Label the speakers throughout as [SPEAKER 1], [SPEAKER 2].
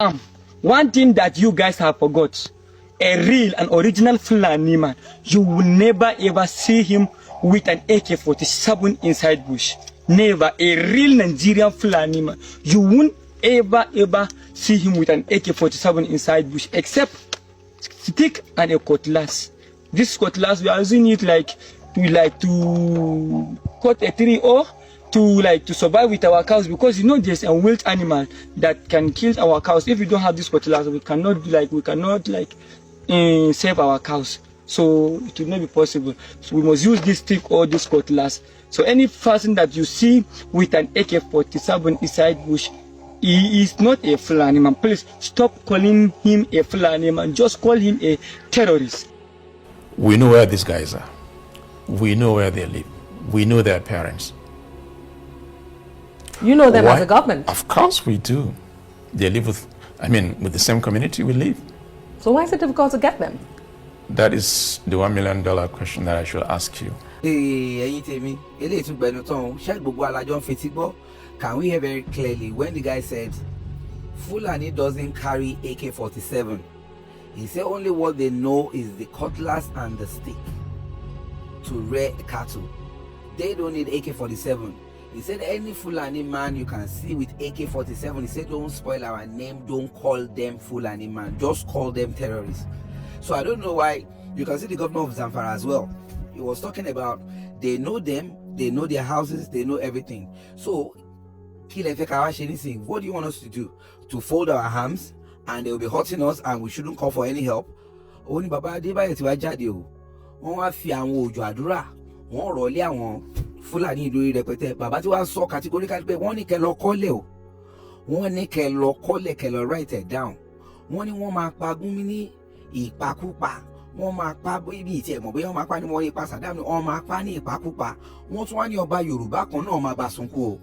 [SPEAKER 1] One thing that you guys have forgot, a real and original Fulani man, you will never ever see him with an AK-47 inside bush. Never. A real Nigerian Fulani man, you won't ever ever see him with an AK-47 inside bush, except stick and a cutlass. This cutlass, we are using it like to cut a tree or to like to survive with our cows, because you know there's a wild animal that can kill our cows. If we don't have this cutlass, we cannot save our cows. So it will not be possible. So we must use this stick or this cutlass. So any person that you see with an AK-47 inside bush, he is not a Fulani man. Please stop calling him a Fulani man. Just call him a terrorist.
[SPEAKER 2] We know where these guys are. We know where they live. We know their parents.
[SPEAKER 3] You know them
[SPEAKER 2] Why?
[SPEAKER 3] As a government.
[SPEAKER 2] Of course we do. They live with, I mean, with the same community we live.
[SPEAKER 3] So why is it difficult to get them?
[SPEAKER 2] That is the $1 million question that I should ask you.
[SPEAKER 4] Ee, ẹ̀yin tèmi, eléyìí tún gbẹnu tán o. Ṣé gbogbo wa la jọ ń fetí gbọ́? Can we hear very clearly when the guy said Fulani doesn't carry AK-47? He said only what they know is the cutlass and the stick to rear cattle. They don't need AK-47. He said any Fulani man you can see with AK-47, he said, don't spoil our name, don't call them Fulani man, just call them terrorists. So I don't know why. You can see the governor of Zamfara as well. He was talking about they know them, they know their houses, they know everything. So kí lẹ fẹ́ ká wá ṣe nísìnyí? What do you want us to do? To fold our arms and they will be hurting us and we shouldn't call for any help? Ó ní bàbá Adébáyọ̀ tí wàá jáde o, wọ́n wá fi àwọn òjò àdúrà, wọ́n rọ̀ lé àwọn Fúlàní lórí rẹpẹtẹ. Bàbá tí wàá sọ categorically pé wọ́n ní kẹ́ lọ kọ́lẹ̀ o, wọ́n ní kẹ́ lọ kọ́lẹ̀, kẹ́ lọ write it down. Wọ́n ní wọ́n máa pa Gúnmi ní ìpakúpa, wọ́n máa pa bí ìtì ẹ̀ mọ̀ bóyá wọ́n máa pa ní wọ́n ipa Saddam ni wọ́n máa pa ní ìpakúpa. Wọ́n tún wá ní ọba Yorùbá kan náà máa bá sunkún o,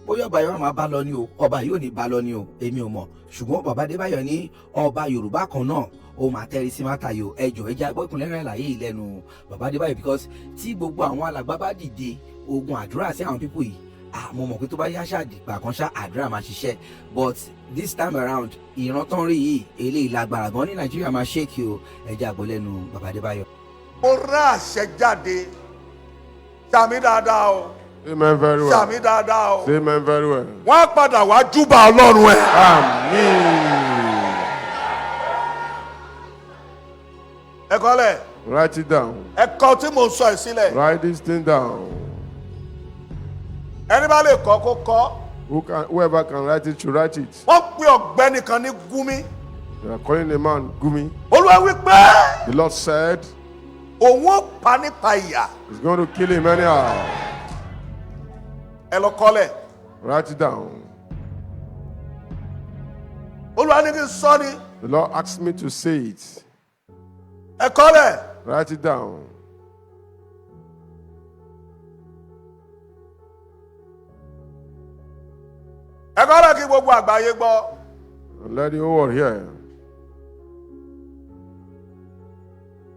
[SPEAKER 4] bóyá ọba yóò máa bá lọ ní o, ọba yóò ní bá lọ ní o, èmi ò mọ̀. Ṣùgbọ́n bàbá Adébáyọ̀ ní ọba Yorùbá kan náà ó máa tẹ́rí sí matter yìí o. Ẹjọ́ ẹja gbọ́ ìkúnlẹ́rẹ́ àlàyé yìí lẹ́nu bàbá Adébáyọ̀, because tí gbogbo àwọn alàgbà bá dìde ogun àdúrà sí àwọn people yìí, ah, mo mọ̀ pé tó bá yá ṣáàdìgbà kan ṣá àdúrà máa ṣiṣẹ́. But this time around, ìran tán rí yìí, eléyìí lágbára gan ní Nàìjíríà máa ṣéèkì o. Ẹjẹ́ àgbọ̀ lẹ́nu bàbá Adébáyọ̀.
[SPEAKER 5] Mo rán àṣẹ jáde. Ṣàmín dáadáa o.
[SPEAKER 6] Amen very well.
[SPEAKER 5] Ṣàmín dáadáa o.
[SPEAKER 6] Say amen very well.
[SPEAKER 5] Wọ́n á padà wá júbà Ọlọ́run ẹ̀.
[SPEAKER 6] Amen.
[SPEAKER 5] Ẹ kọ́lẹ̀.
[SPEAKER 6] Write it down.
[SPEAKER 5] Ẹ kọ tí mo sọ ẹ̀ sílẹ̀.
[SPEAKER 6] Write this thing down.
[SPEAKER 5] Ẹni bá lè kọ́, kó kọ́.
[SPEAKER 6] Whoever can write it should write it.
[SPEAKER 5] Wọ́n pe ọ̀gbẹ́ni kan ní Gúnmi.
[SPEAKER 6] They are calling a man Gumi.
[SPEAKER 5] Olúwa wí pé
[SPEAKER 6] The Lord said
[SPEAKER 5] òun ó pa nípa ìyà.
[SPEAKER 6] He's going to kill him anyhow.
[SPEAKER 5] Ẹ lọ kọ́lẹ̀.
[SPEAKER 6] Write it down.
[SPEAKER 5] Olúwa ní kí n sọ ni.
[SPEAKER 6] The Lord asked me to say it.
[SPEAKER 5] Ẹ kọ́lẹ̀.
[SPEAKER 6] Write it down.
[SPEAKER 5] Ẹ kọ́lẹ̀ kí gbogbo àgbáyé gbọ́.
[SPEAKER 6] And let the whole world hear.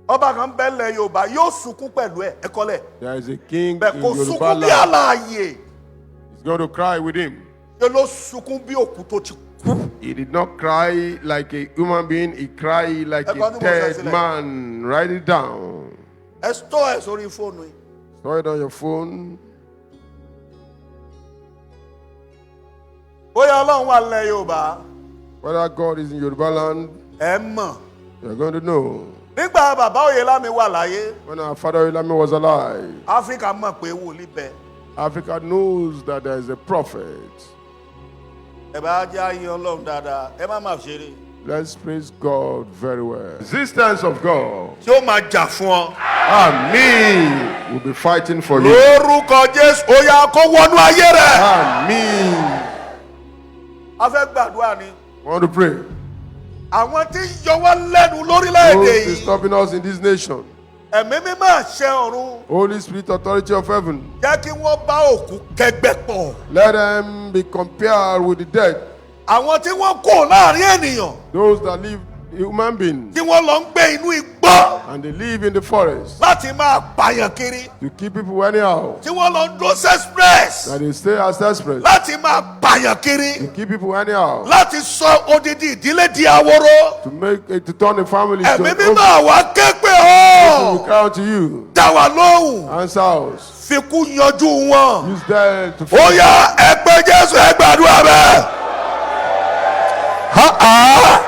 [SPEAKER 5] Ọba kan bẹ́ẹ̀ lẹ̀ Yorùbá yóò sunkún pẹ̀lú ẹ̀. Ẹ kọ́lẹ̀.
[SPEAKER 6] There is a king
[SPEAKER 5] Bẹ́ẹ̀
[SPEAKER 6] in
[SPEAKER 5] kò
[SPEAKER 6] Yoruba
[SPEAKER 5] sunkún bí
[SPEAKER 6] land.
[SPEAKER 5] alààyè.
[SPEAKER 6] He's going to cry with him.
[SPEAKER 5] Ṣe ló sunkún bí òkú tó ti kú.
[SPEAKER 6] He did not cry like a human being. He cried like
[SPEAKER 5] Ẹ kọ
[SPEAKER 6] a
[SPEAKER 5] tí mo sọ
[SPEAKER 6] dead
[SPEAKER 5] sílẹ̀.
[SPEAKER 6] Man. Write it down.
[SPEAKER 5] Ẹ store ẹ̀ sórí fóònù yìí.
[SPEAKER 6] Store it on your phone.
[SPEAKER 5] Bóyá Ọlọ́run wà lẹ̀ Yorùbá.
[SPEAKER 6] Whether God is in Yoruba land,
[SPEAKER 5] Ẹ mọ̀.
[SPEAKER 6] you're going to know.
[SPEAKER 5] Nígbà bàbá Oyèlámi wà láyé,
[SPEAKER 6] When our father Oyelami was alive,
[SPEAKER 5] Áfíríkà mọ̀ pé wòlíì bẹ.
[SPEAKER 6] Africa knows that there is a prophet.
[SPEAKER 5] Ẹ bá jẹ́ ayé Ọlọ́run dáadáa, ẹ má má ṣeré.
[SPEAKER 6] Let's praise God very well. Existence of God.
[SPEAKER 5] Tí ó máa jà fún ọ.
[SPEAKER 6] Amen. Will be fighting for you.
[SPEAKER 5] Lórúkọ Jésù, ó yá, kó wọnú ayé rẹ.
[SPEAKER 6] Amen.
[SPEAKER 5] A fẹ́ gbàdúrà ni.
[SPEAKER 6] Want to pray.
[SPEAKER 5] Àwọn tí ń yọ wá lẹ́nu lórílẹ̀‐èdè
[SPEAKER 6] Those
[SPEAKER 5] yìí,
[SPEAKER 6] disturbing us in this nation.
[SPEAKER 5] Ẹ̀mí Mímọ́ àṣẹ ọ̀run,
[SPEAKER 6] Holy Spirit, authority of heaven.
[SPEAKER 5] jẹ́ kí wọ́n bá òkú kẹgbẹ́ pọ̀.
[SPEAKER 6] Let them be compared with the dead.
[SPEAKER 5] Àwọn tí wọ́n kó láàrin ènìyàn,
[SPEAKER 6] Those that live human beings.
[SPEAKER 5] tí wọ́n lọ ń gbé inú igbó. igbó
[SPEAKER 6] And they live in the forest
[SPEAKER 5] láti máa pààyàn kiri,
[SPEAKER 6] to keep people anyhow.
[SPEAKER 5] tí wọ́n lọ ń dúró sí express
[SPEAKER 6] And they stay as desperate
[SPEAKER 5] láti máa pààyàn kiri,
[SPEAKER 6] to keep people anyhow.
[SPEAKER 5] láti sọ odidi ìdílé di ahoro.
[SPEAKER 6] To make it, to turn the family to
[SPEAKER 5] Ẹ̀mí
[SPEAKER 6] an
[SPEAKER 5] mímọ́ àwa ké pè ọ́,
[SPEAKER 6] We cry unto you.
[SPEAKER 5] dá wa lóhùn,
[SPEAKER 6] Answer us.
[SPEAKER 5] fikú yanjú wọn.
[SPEAKER 6] Use them to
[SPEAKER 5] Ó yá, ẹ pé Jésù, ẹ gbàdúrà bẹ́ẹ̀. Ha ha.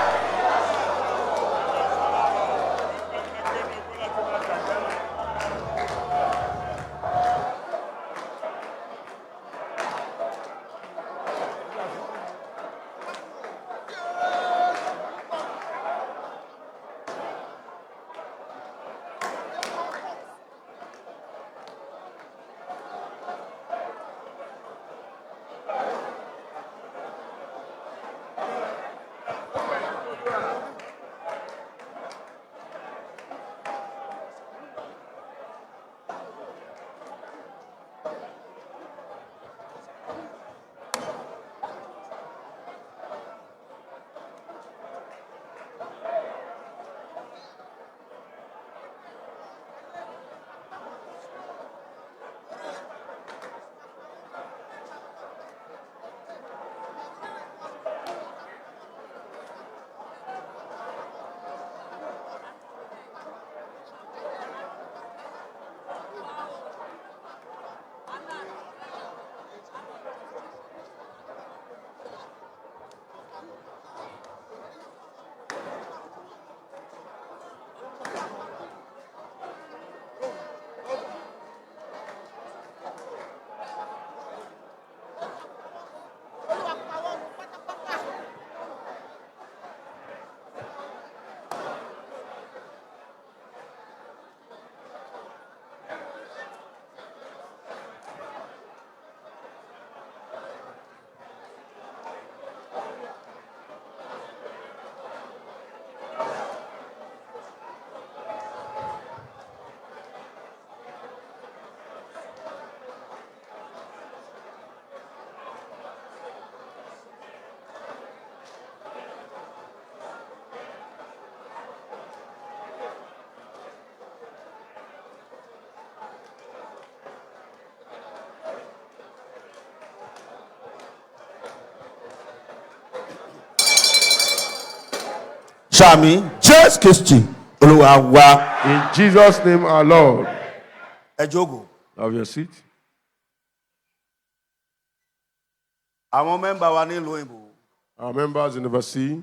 [SPEAKER 5] Sàmì, Jésù Kristi Olúwa wa.
[SPEAKER 6] In Jesus' name, our Lord.
[SPEAKER 5] Ẹ jókòó.
[SPEAKER 6] Have your seat.
[SPEAKER 5] Àwọn member wa nílùú òyìnbó,
[SPEAKER 6] Our members in overseas,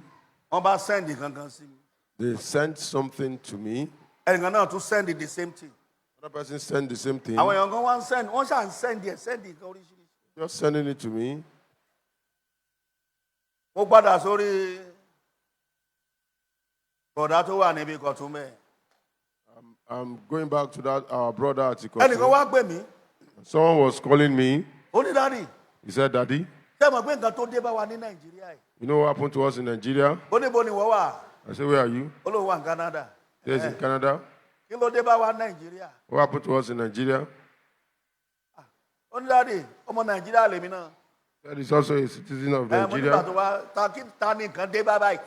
[SPEAKER 5] wọ́n bá send kankan sí mi.
[SPEAKER 6] they sent something to me.
[SPEAKER 5] Ẹnìkan náà tún send the same thing.
[SPEAKER 6] Another person sent the same thing.
[SPEAKER 5] Àwọn èèyàn kan wá ń send, wọ́n ṣà ń send ẹ̀, send nǹkan oríṣiríṣi.
[SPEAKER 6] Just sending it to me.
[SPEAKER 5] Mo padà sórí bọ̀dá tó wà níbi Ìkọ̀tún bẹ́ẹ̀.
[SPEAKER 6] I'm going back to that our brother at
[SPEAKER 5] Ẹnìkan
[SPEAKER 6] Ikotun.
[SPEAKER 5] wá pè mí.
[SPEAKER 6] Someone was calling me.
[SPEAKER 5] Ó ní, "Daddy,
[SPEAKER 6] He said, "Daddy,
[SPEAKER 5] ṣé ẹ mọ̀ pé nǹkan tó dé bá wa ní Nàìjíríà yìí?"
[SPEAKER 6] you know what happened to us in Nigeria?
[SPEAKER 5] Ó ní, "Bo ni wọ́n wà?"
[SPEAKER 6] I said, "Where are you?"
[SPEAKER 5] Ó lóun wà ní Canada.
[SPEAKER 6] Yes, in Canada.
[SPEAKER 5] Kí ló dé bá wa ní Nàìjíríà?
[SPEAKER 6] What happened to us in Nigeria?
[SPEAKER 5] Ó ní, "Daddy, ọmọ Nàìjíríà lèmi náà."
[SPEAKER 6] That is also a citizen of
[SPEAKER 5] Ẹ mo nígbà
[SPEAKER 6] Nigeria.
[SPEAKER 5] tó wá ta kí ta ni nǹkan dé bá báyìí?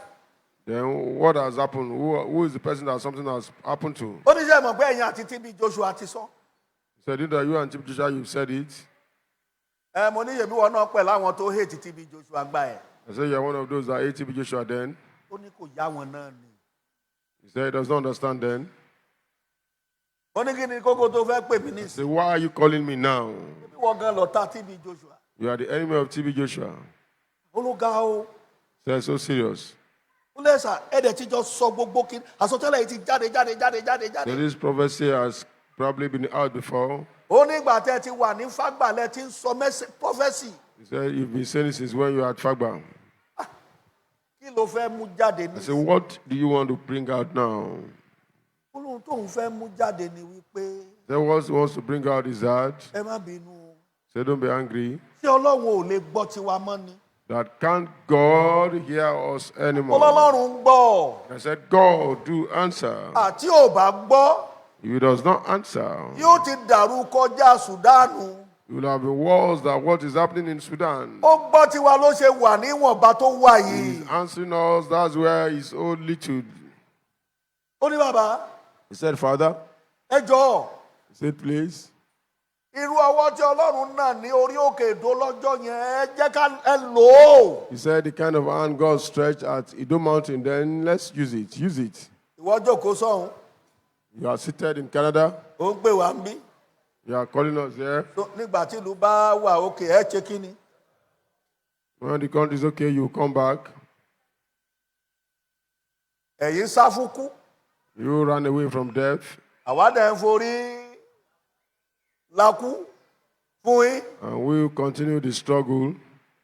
[SPEAKER 6] Then what has happened? Who is the person that something has happened to?
[SPEAKER 5] Ó ní, "Ṣé ẹ mọ̀ pé ẹ̀yin àti TB Joshua ti sọ?"
[SPEAKER 6] He said, "You that you and TB Joshua, you said it."
[SPEAKER 5] Ẹ mo ní yèmí wọn náà pẹ̀lú àwọn tó hate TB Joshua gbà ẹ̀.
[SPEAKER 6] I said, "You are one of those that hate TB Joshua then."
[SPEAKER 5] Ó ní kò yá wọn náà ni.
[SPEAKER 6] He said, "He does not understand then."
[SPEAKER 5] Ó ní, "Kí ni kókó tó fẹ́ pè mí
[SPEAKER 6] I
[SPEAKER 5] ní?"
[SPEAKER 6] said, "Why are you calling me now?"
[SPEAKER 5] Bí wọ́n gan lọ ta TB Joshua.
[SPEAKER 6] You are the enemy of TB Joshua.
[SPEAKER 5] Ó ló ga o.
[SPEAKER 6] He said, "So serious."
[SPEAKER 5] Ó lẹ́sà ẹ̀dẹ̀ tíjọ sọ gbogbo kí àsọtẹ́lẹ̀ yìí ti jáde jáde jáde jáde jáde.
[SPEAKER 6] So this prophecy has probably been out before.
[SPEAKER 5] Ó nígbà tẹ́ ti wà ní Fágbàlẹ̀ tí ń sọ mẹ́sẹ̀ prophecy.
[SPEAKER 6] He said, "You've been saying it since when you were at Fagba."
[SPEAKER 5] Kí ló fẹ́ mú jáde ní?
[SPEAKER 6] I said, "What do you want to bring out now?"
[SPEAKER 5] Ó lóhun tóun fẹ́ mú jáde ni wípé
[SPEAKER 6] Then what he wants to bring out is that,
[SPEAKER 5] ẹ má bínú o.
[SPEAKER 6] say, "Don't be angry."
[SPEAKER 5] Ṣé Ọlọ́run ò lè gbọ́ tiwa mọ́ ni?
[SPEAKER 6] That can't God hear us anymore?
[SPEAKER 5] Ọlọ́run ń gbọ́.
[SPEAKER 6] I said, "God do answer."
[SPEAKER 5] Àti ò bá gbọ́,
[SPEAKER 6] If he does not answer,
[SPEAKER 5] yóò ti dàrú kọjá Sùdánù.
[SPEAKER 6] it will have been worse than what is happening in Sudan.
[SPEAKER 5] Ó gbọ́ tiwa ló ṣe wà níwọ̀nba tó wà yìí.
[SPEAKER 6] He's answering us. That's where he's so little.
[SPEAKER 5] Ó ní, "Bàbá,
[SPEAKER 6] He said, "Father,"
[SPEAKER 5] ẹ jọ̀ọ́,
[SPEAKER 6] he said, "please,
[SPEAKER 5] irú ọwọ́ tí Ọlọ́run náà ní orí òkè Ìdó lọ́jọ́ yẹn, ẹ jẹ́ ká ẹ lò ó.
[SPEAKER 6] He said, "The kind of hand God stretched at Ido Mountain, then let's use it. Use it."
[SPEAKER 5] Ìwọ jókòó sọ́hún,
[SPEAKER 6] You are seated in Canada.
[SPEAKER 5] ó ń pè wá ń bí.
[SPEAKER 6] You are calling us here.
[SPEAKER 5] So, nígbà tí ìlú bá wà òkè, ẹ ṣe kí ni?
[SPEAKER 6] When the country is okay, you come back.
[SPEAKER 5] Ẹ̀yin sá fún kú.
[SPEAKER 6] You run away from death,
[SPEAKER 5] Àwa dẹ̀ ń forí lakú fún yín.
[SPEAKER 6] and we will continue the struggle.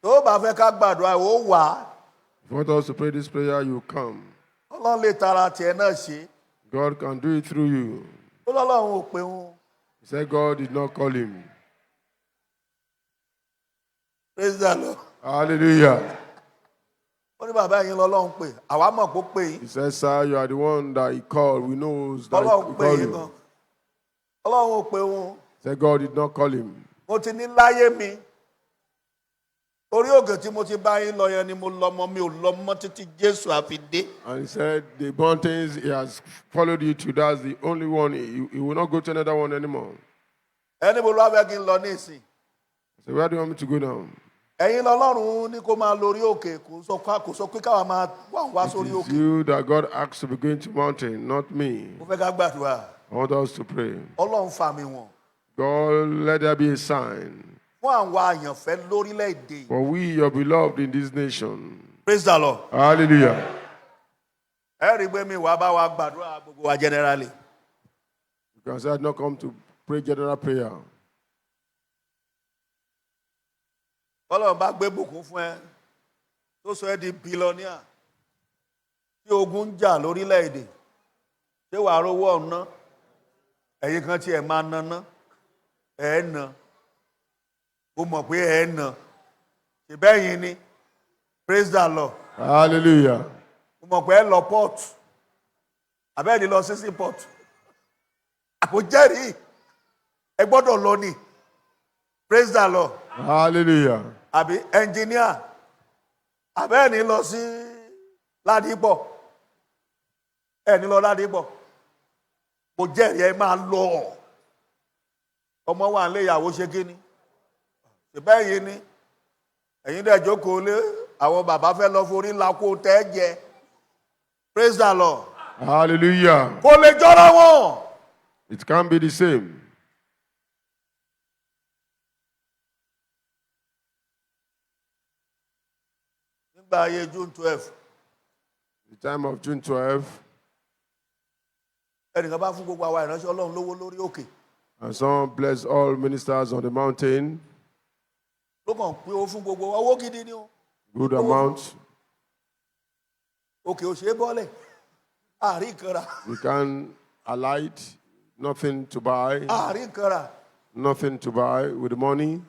[SPEAKER 5] Tó o bá fẹ́ ká gbàdúrà, ó wà á.
[SPEAKER 6] If you want us to pray this prayer, you come.
[SPEAKER 5] Ọlọ́run lè tara tiẹ̀ náà ṣe.
[SPEAKER 6] God can do it through you.
[SPEAKER 5] Ó lọ́lọ́run ò pé wọn.
[SPEAKER 6] He said God did not call him.
[SPEAKER 5] Praise the Lord.
[SPEAKER 6] Hallelujah.
[SPEAKER 5] Ó ní bàbá yín lọ́lọ́run pè, àwa mọ̀ kó pè yín.
[SPEAKER 6] He said, "Sir, you are the one that he called. We know that
[SPEAKER 5] Ọlọ́run
[SPEAKER 6] he
[SPEAKER 5] pè
[SPEAKER 6] called
[SPEAKER 5] yín
[SPEAKER 6] you."
[SPEAKER 5] gan. Ọlọ́run ò pé wọn.
[SPEAKER 6] He said God did not call him.
[SPEAKER 5] Mo ti ní láyé mi, orí òkè tí mo ti bá yín lọ yẹn ni mo lọ mọ, mi ò lọ mọ́ títí Jésù àfi dé.
[SPEAKER 6] And he said, the mountains he has followed you to, that's the only one. He will not go to another one anymore.
[SPEAKER 5] Ẹni mo lọ́wọ́ fẹ́ kí n lọ ní ìsìn?
[SPEAKER 6] I said, "Where do you want me to go now?"
[SPEAKER 5] Ẹ̀yin lọ́lọ́run ní kó máa lórí òkè, kò sọ pé káwa máa wà wá
[SPEAKER 6] It
[SPEAKER 5] sórí
[SPEAKER 6] is
[SPEAKER 5] òkè.
[SPEAKER 6] you that God asked to be going to mountain, not me.
[SPEAKER 5] Mo fẹ́ ká gbàdúrà.
[SPEAKER 6] I want us to pray.
[SPEAKER 5] Ọlọ́run fà mí wọ̀n
[SPEAKER 6] God, let there be a sign
[SPEAKER 5] fún àwọn àyànfẹ́ lórílẹ̀‐èdè yìí.
[SPEAKER 6] for we, your beloved, in this nation.
[SPEAKER 5] Praise the Lord.
[SPEAKER 6] Hallelujah.
[SPEAKER 5] Ẹ rí i pé mi wàá bá wa gbàdúrà gbogbo wa generally.
[SPEAKER 6] You can say, "I did not come to pray general prayer."
[SPEAKER 5] Ọlọ́run bá gbé bùkún fún ẹ tó sọ ẹ́ di billionaire, tí ogun ń jà lórílẹ̀‐èdè, ṣé wàá rówó ọ̀nà? Ẹ̀yin kan tí ẹ̀ máa naná, ẹ̀ ń na, ó mọ̀ pé ẹ̀ ń na ṣèbẹ́yìn ni. Praise the Lord.
[SPEAKER 6] Hallelujah.
[SPEAKER 5] Ó mọ̀ pé ẹ lọ port, àbẹ́ẹ̀ni lọ sí port àpòjẹ́rìí, ẹ gbọ́dọ̀ lọ ni. Praise the Lord.
[SPEAKER 6] Hallelujah.
[SPEAKER 5] Àbí engineer, àbẹ́ẹ̀ni lọ sí Ládìpọ̀, ẹni lọ Ládìpọ̀, mo jẹ́rìí, ẹ máa lọ. Ọmọ wa ń lé ìyàwó, ṣe kí ni? Ṣèbẹ́yìn ni ẹ̀yin dẹ̀ jókòó lé, àwọn bàbá fẹ́ lọ forí lako tẹ́ jẹ. Praise the Lord.
[SPEAKER 6] Hallelujah.
[SPEAKER 5] Kò lè jọra wọn.
[SPEAKER 6] It can't be the same.
[SPEAKER 5] Nígbà ayé June 12,
[SPEAKER 6] The time of June 12,
[SPEAKER 5] ẹnìkan bá fún gbogbo àwa ìránṣẹ́ Ọlọ́run lówó lórí òkè.
[SPEAKER 6] and some bless all ministers on the mountain,
[SPEAKER 5] Ló kàn pé ó fún gbogbo wa, owó gidi ni o.
[SPEAKER 6] good amount.
[SPEAKER 5] Òkè ò ṣeé bọ́lẹ̀, àárín nǹkan rà.
[SPEAKER 6] We can alight, nothing to buy,
[SPEAKER 5] Àárín nǹkan rà.
[SPEAKER 6] nothing to buy with the money.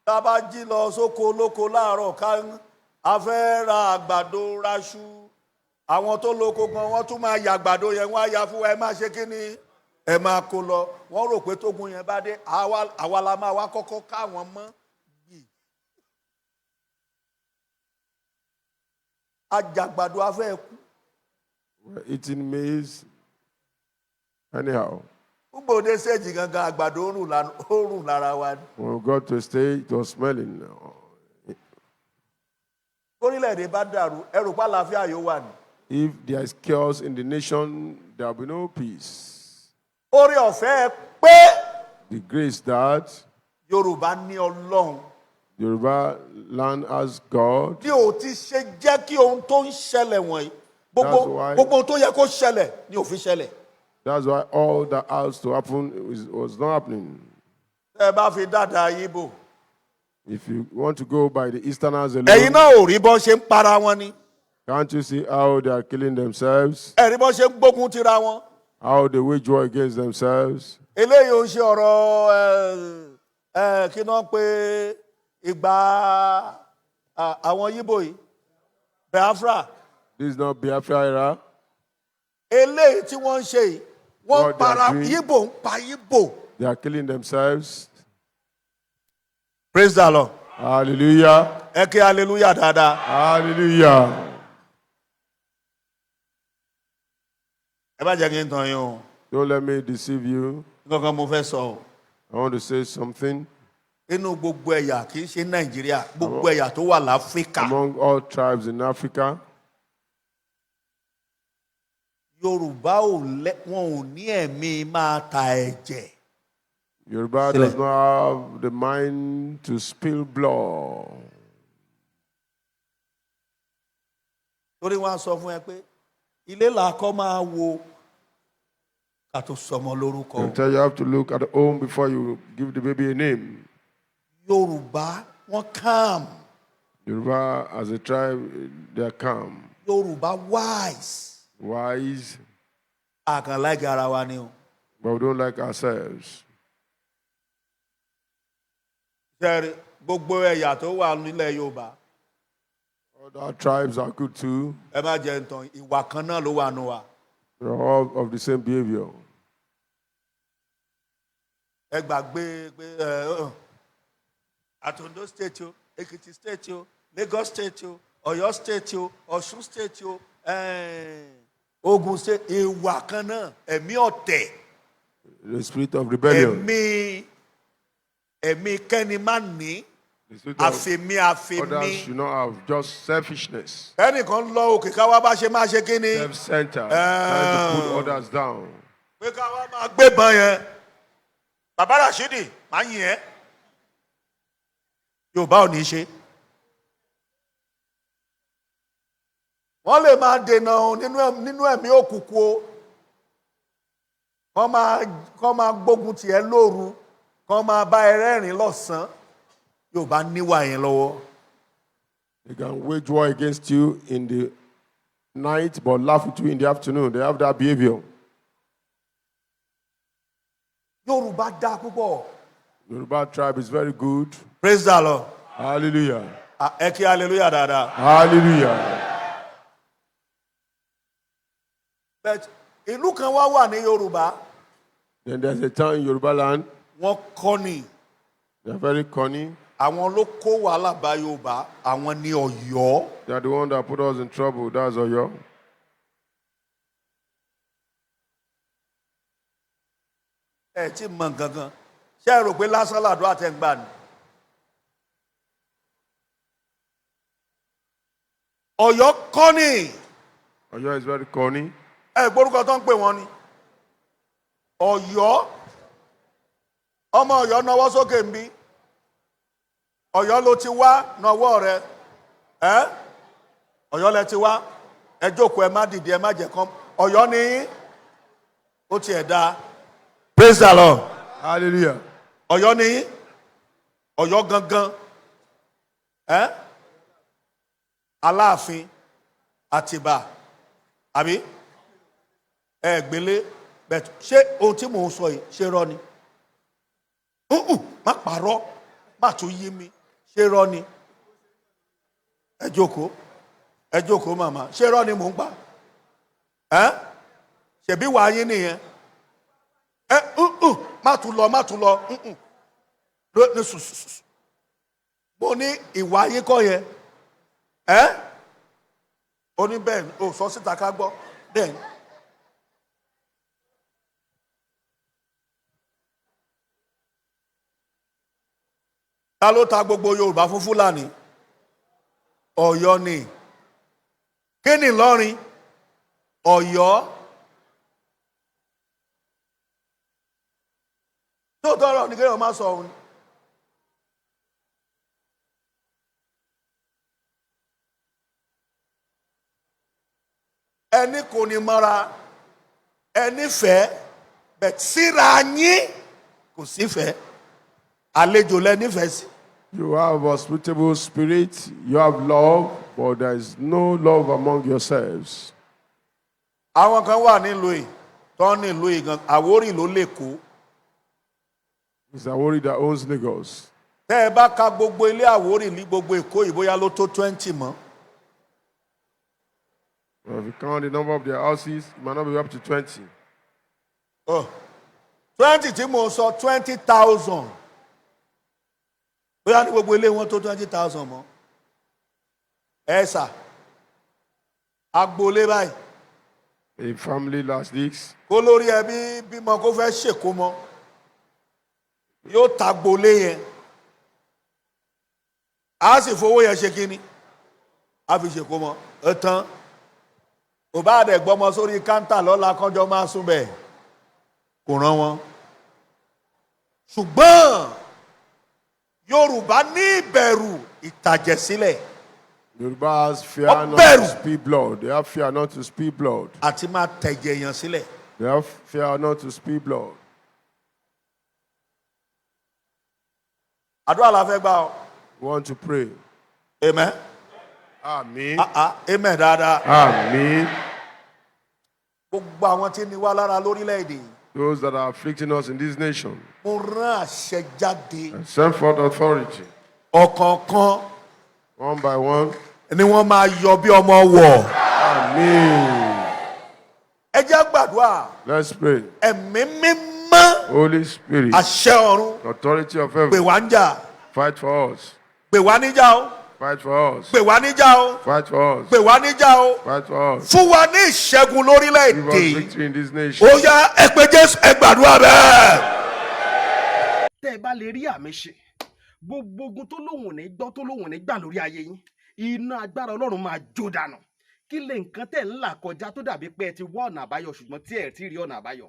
[SPEAKER 5] Tá a bá jí lọ sóko lóko láàárọ̀, ká a fẹ́ ra àgbàdo, raṣu, àwọn tó lóko gan, wọ́n tún máa ya àgbàdo yẹn, wọ́n á ya fún wa, ẹ máa ṣe kí ni, ẹ máa kó lọ. Wọ́n rò pé tógun yẹn bá dé, àwa la máa wá kọ́kọ́ káwọn mọ́ gbì. Ajàgbàdo afẹ́ kú.
[SPEAKER 6] We're eating maize. Anyhow,
[SPEAKER 5] Gbòde séèjì gangan, àgbàdo ó rùn lára wa ni.
[SPEAKER 6] when we got to a stage, it was smelling.
[SPEAKER 5] Orílẹ̀-èdè bá dàrú, ẹrù pàlàáfíà yóò wà ní.
[SPEAKER 6] If there is chaos in the nation, there will be no peace.
[SPEAKER 5] Orí ọ̀fẹ́ pé
[SPEAKER 6] The grace that
[SPEAKER 5] Yorùbá ní Ọlọ́run
[SPEAKER 6] Yoruba land has God,
[SPEAKER 5] bí o ti ṣe jẹ́ kí ohun tó ń ṣẹlẹ̀ wọ̀nyí,
[SPEAKER 6] That's
[SPEAKER 5] gbogbo
[SPEAKER 6] why-
[SPEAKER 5] gbogbo ohun tó yẹ kó ṣẹlẹ̀ ni ò fi ṣẹlẹ̀.
[SPEAKER 6] that's why all that has to happen was not happening.
[SPEAKER 5] Tẹ́ ẹ bá fi dáadáa yíbò,
[SPEAKER 6] If you want to go by the Easterners alone,
[SPEAKER 5] ẹ̀yin náà ò rí bọ́n ṣe ń para wọn ni.
[SPEAKER 6] can't you see how they are killing themselves?
[SPEAKER 5] Ẹ rí bọ́n ṣe ń gbógun tira wọn.
[SPEAKER 6] How they wage war against themselves?
[SPEAKER 5] Eléyìí ò ń ṣe ọ̀rọ̀ ẹ ẹ kí náà pé ìgbà àwọn yíbò yìí, Biafra.
[SPEAKER 6] This is not Biafra era.
[SPEAKER 5] Eléyìí tí wọ́n ń ṣe yìí, wọ́n ń
[SPEAKER 6] What they are
[SPEAKER 5] para
[SPEAKER 6] doing-
[SPEAKER 5] yíbò, ń pa yíbò.
[SPEAKER 6] They are killing themselves.
[SPEAKER 5] Praise the Lord.
[SPEAKER 6] Hallelujah.
[SPEAKER 5] Ẹ kí hallelujah dáadáa.
[SPEAKER 6] Hallelujah.
[SPEAKER 5] Ẹ bá jẹ́ kí n tàn yín o.
[SPEAKER 6] Don't let me deceive you.
[SPEAKER 5] Nǹkan mo fẹ́ sọ o.
[SPEAKER 6] I want to say something.
[SPEAKER 5] Inú gbogbo ẹ̀yà, kì í ṣe Nàìjíríà, gbogbo ẹ̀yà tó wà láfíríkà,
[SPEAKER 6] Among all tribes in Africa,
[SPEAKER 5] Yorùbá ò lẹ́, wọn ò ní ẹ̀mí máa ta ẹ̀jẹ̀.
[SPEAKER 6] Yoruba does not have the mind to spill blood.
[SPEAKER 5] Torí wọn á sọ fún ẹ pé ilé làákọ́ máa wo ká tó sọmọ lórúkọ.
[SPEAKER 6] They'll tell you have to look at the home before you give the baby a name.
[SPEAKER 5] Yorùbá, wọn calm.
[SPEAKER 6] Yoruba as a tribe, they are calm,
[SPEAKER 5] Yorùbá wise.
[SPEAKER 6] Wise,
[SPEAKER 5] A kàn like ara wa ni o.
[SPEAKER 6] but we don't like ourselves.
[SPEAKER 5] Ṣẹ́rí gbogbo ẹ̀yà tó wà nílẹ̀ Yorùbá,
[SPEAKER 6] Other tribes are good too.
[SPEAKER 5] ẹ má jẹ́ ntàn, ìwà kan náà ló wà nù wa.
[SPEAKER 6] They're all of the same behavior.
[SPEAKER 5] Ẹ gbàgbé pé ẹ àti Ondo State o, Ekiti State o, Lagos State o, Ọ̀yọ́ State o, Ọ̀ṣun State o, Ogun State, ìwà kan náà, ẹ̀mí ọ̀tẹ̀,
[SPEAKER 6] The spirit of rebellion.
[SPEAKER 5] ẹ̀mí kẹ́ni má ní,
[SPEAKER 6] The spirit of
[SPEAKER 5] àfèmí àfèmí.
[SPEAKER 6] others should not have, just selfishness,
[SPEAKER 5] Ẹnìkan lọ òkè, káwá bá ṣe máa ṣe kí ni,
[SPEAKER 6] self-centered, trying to put others down.
[SPEAKER 5] Pé káwá máa gbébọn yẹn. Bàbá Rashidi máa yìn ẹ́. Yorùbá ò ní í ṣe. Wọ́n lè máa dènà o nínú ẹ̀mí òkùnkùn o. Kọ́ máa gbógun tiẹ̀ lóru, kọ́ máa bá ẹ rẹ́rìn lọ́sàn-án. Yorùbá níwà yẹn lọ́wọ́.
[SPEAKER 6] They can wage war against you in the night, but laugh at you in the afternoon. They have that behavior.
[SPEAKER 5] Yorùbá dáa púpọ̀.
[SPEAKER 6] Yoruba tribe is very good.
[SPEAKER 5] Praise the Lord.
[SPEAKER 6] Hallelujah.
[SPEAKER 5] Ah, ẹ kí hallelujah dáadáa.
[SPEAKER 6] Hallelujah.
[SPEAKER 5] But ìlú kan wá wà ní Yorùbá,
[SPEAKER 6] Then there's a town in Yoruba land.
[SPEAKER 5] wọ́n kọ́ ni.
[SPEAKER 6] They're very cunning.
[SPEAKER 5] Àwọn ló kó wàhálà bá Yorùbá, àwọn ní Ọ̀yọ́.
[SPEAKER 6] They are the one that put us in trouble. That's Oyo.
[SPEAKER 5] Ẹ tí mọ nǹkan kan, ṣé ẹ rò pé lásán làdúrà tẹ́ ń gbà ni? Ọ̀yọ́ kọ́ ni.
[SPEAKER 6] Oyo is very cunning.
[SPEAKER 5] Ẹ gbórúkọ tó ń pè wọ́n ni Ọ̀yọ́. Ọmọ Ọ̀yọ́, nawọ́ sókè ń bí. Ọ̀yọ́ ló ti wá, nawọ́ rẹ. Ẹ Ọ̀yọ́ lẹ ti wá, ẹ jókòó, ẹ má dìde, ẹ má jẹ kán. Ọ̀yọ́ ni yín, ó tiẹ̀ dáa. Praise the Lord.
[SPEAKER 6] Hallelujah.
[SPEAKER 5] Ọ̀yọ́ ni yín, Ọ̀yọ́ gangan, ẹ Aláàfin, Àtìbà, àbí ẹ gbélé bẹẹ? Ṣé ohun tí mò ń sọ yìí, ṣé rọ ni? Hùhùn, má parọ́, má tún yí mi. Ṣé rọ ni? Ẹ jókòó, ẹ jókòó, màmá. Ṣé rọ ni mò ń pa ẹ? Ṣèbí wàá yín nìyẹn. Ẹ hùhùn, má tún lọ, má tún lọ. Hùhùn ní sùsùsù. Mo ní ìwà yín kọ́ yẹn. Ẹ ó ní bẹ́ẹ̀, o sọ síta ká gbọ́ bẹ́ẹ̀ ni. Ta ló ta gbogbo Yorùbá fún Fúlàní? Ọ̀yọ́ ni. Kí ni Ìlọrin? Ọ̀yọ́ tó tọrọ ní kéèyàn má sọ òun ni. Ẹni kò ní mọ́ra, ẹni fẹ́ bẹ̀ síra yín, kò sí fẹ́, àlejò lẹ nífẹ̀ẹ́ sí.
[SPEAKER 6] You have hospitable spirit, you have love, but there is no love among yourselves.
[SPEAKER 5] Àwọn kan wà nílùú yìí tó ń nílùú yìí gan, Àwórì ló lè kó.
[SPEAKER 6] It's Awori that owns Lagos.
[SPEAKER 5] Tẹ́ ẹ bá ka gbogbo ilé Àwórì ní gbogbo Èkó yìí, bóyá ló tó 20 mọ́.
[SPEAKER 6] But if you count the number of their houses, it might not be up to 20.
[SPEAKER 5] 20 tí mo sọ, 20,000, bóyá ní gbogbo ilé wọn tó 20,000 mọ́. Ẹ sà agboolé báyìí.
[SPEAKER 6] A family last this.
[SPEAKER 5] Kó lórí ẹbí bímọ kó fẹ́ ṣèkómọ, yóò ta gbolé yẹn, á sì fowó yẹn ṣe kínní, á fi ṣèkómọ. Ẹ tán, kò bá dẹ̀ gbọ́mọ sórí káńtà lọ́la kánjọ́ máa sún bẹ́ẹ̀, kò rán wọn. Ṣùgbọ́n Yorùbá ní ìbẹ̀rù ìtàjẹ̀sílẹ̀.
[SPEAKER 6] Yoruba has fear not
[SPEAKER 5] Bẹ̀rù.
[SPEAKER 6] To spill blood. They have fear not to spill blood.
[SPEAKER 5] Àti máa tẹ̀jẹ̀ èèyàn sílẹ̀.
[SPEAKER 6] They have fear not to spill blood.
[SPEAKER 5] Àdúrà la fẹ́ gbà o.
[SPEAKER 6] We want to pray.
[SPEAKER 5] Amen.
[SPEAKER 6] Amen.
[SPEAKER 5] Ah ah, amen dáadáa.
[SPEAKER 6] Amen.
[SPEAKER 5] Gbogbo àwọn tí ní wá lára lórílẹ̀‐èdè yìí,
[SPEAKER 6] Those that are afflicting us in this nation,
[SPEAKER 5] mo rán àṣẹ jáde.
[SPEAKER 6] And send forth authority.
[SPEAKER 5] Ọ̀kọ̀ọ̀kan
[SPEAKER 6] One by one.
[SPEAKER 5] ni wọ́n máa yọ bí ọmọ wọ̀.
[SPEAKER 6] Amen.
[SPEAKER 5] Ẹ jẹ́ gbàdúrà.
[SPEAKER 6] Let's pray.
[SPEAKER 5] Ẹ̀mí Mímọ́,
[SPEAKER 6] Holy Spirit,
[SPEAKER 5] àṣẹ ọ̀run,
[SPEAKER 6] authority of
[SPEAKER 5] pè
[SPEAKER 6] heaven,
[SPEAKER 5] wá ń jà.
[SPEAKER 6] fight for us.
[SPEAKER 5] Pè wá níjà o.
[SPEAKER 6] Fight for us.
[SPEAKER 5] Pè wá níjà o.
[SPEAKER 6] Fight for us.
[SPEAKER 5] Pè wá níjà o.
[SPEAKER 6] Fight for us.
[SPEAKER 5] Fún wa ní ìṣẹ́gun
[SPEAKER 6] Give us
[SPEAKER 5] lórílẹ̀‐èdè.
[SPEAKER 6] victory in this nation.
[SPEAKER 5] Ó yá, ẹ pé Jésù, ẹ gbàdúrà bẹ́ẹ̀.
[SPEAKER 7] Tẹ́ ẹ bá lè rí àmì ṣe, gbogbo ogun tó lóhùn ní gbọ́, tó lóhùn ní gbà lórí ayé yín, iná agbára Ọlọ́run máa jó dànù. Kí lè nǹkan tẹ̀ ń là kọjá tó dàbí pé ẹ ti wá ọ̀nà àbáyọ, ṣùgbọ́n tí ẹ ti rí ọ̀nà àbáyọ?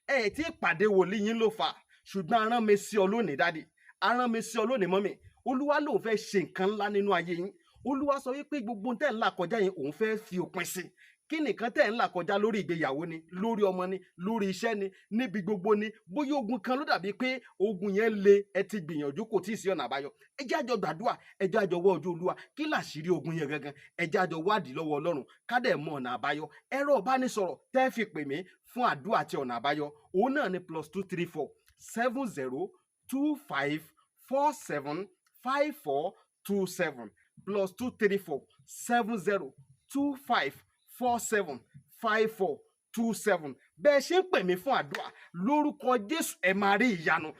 [SPEAKER 7] Ẹ ti pàdé wòlíì yín ló fà á, ṣùgbọ́n arán mi sí ọ lónìí, daddy, arán mi sí ọ lónìí, mummy. Olúwa lòun fẹ́ ṣe nǹkan ńlá nínú ayé yín. Olúwa sọ wípé gbogbo ohun tẹ́ ń là kọjá yẹn, òun fẹ́ fi òpin sí. Kí nìkan tẹ́ ń là kọjá? Lórí ìgbéyàwó ni, lórí ọmọ ni, lórí iṣẹ́ ni, níbi gbogbo ni. Bóyá ogun kan ló dàbí pé ogun yẹn le, ẹ ti gbìyànjú, kò tí ì sí ọ̀nà àbáyọ. Ẹ jẹ́ àjọ gbàdúrà, ẹ jẹ́ àjọ wọ́ ojú Olúwa. Kí làṣírí ogun yẹn gangan? Ẹ jẹ́ àjọ wádìí lọ́wọ́ Ọlọ́run, ká dẹ̀ mọ ọ̀nà àbáyọ. Ẹ̀rọ ìbánisọ̀rọ̀ tẹ́ fi pè mí fún àdúrà àti ọ̀nà àbáyọ, òun náà ni +234 70 25 47 54 27, +234 70 25 47 54 27. Bẹ́ẹ̀ ṣe ń pè mí fún àdúrà, lórúkọ Jésù, ẹ máa rí ìyanu.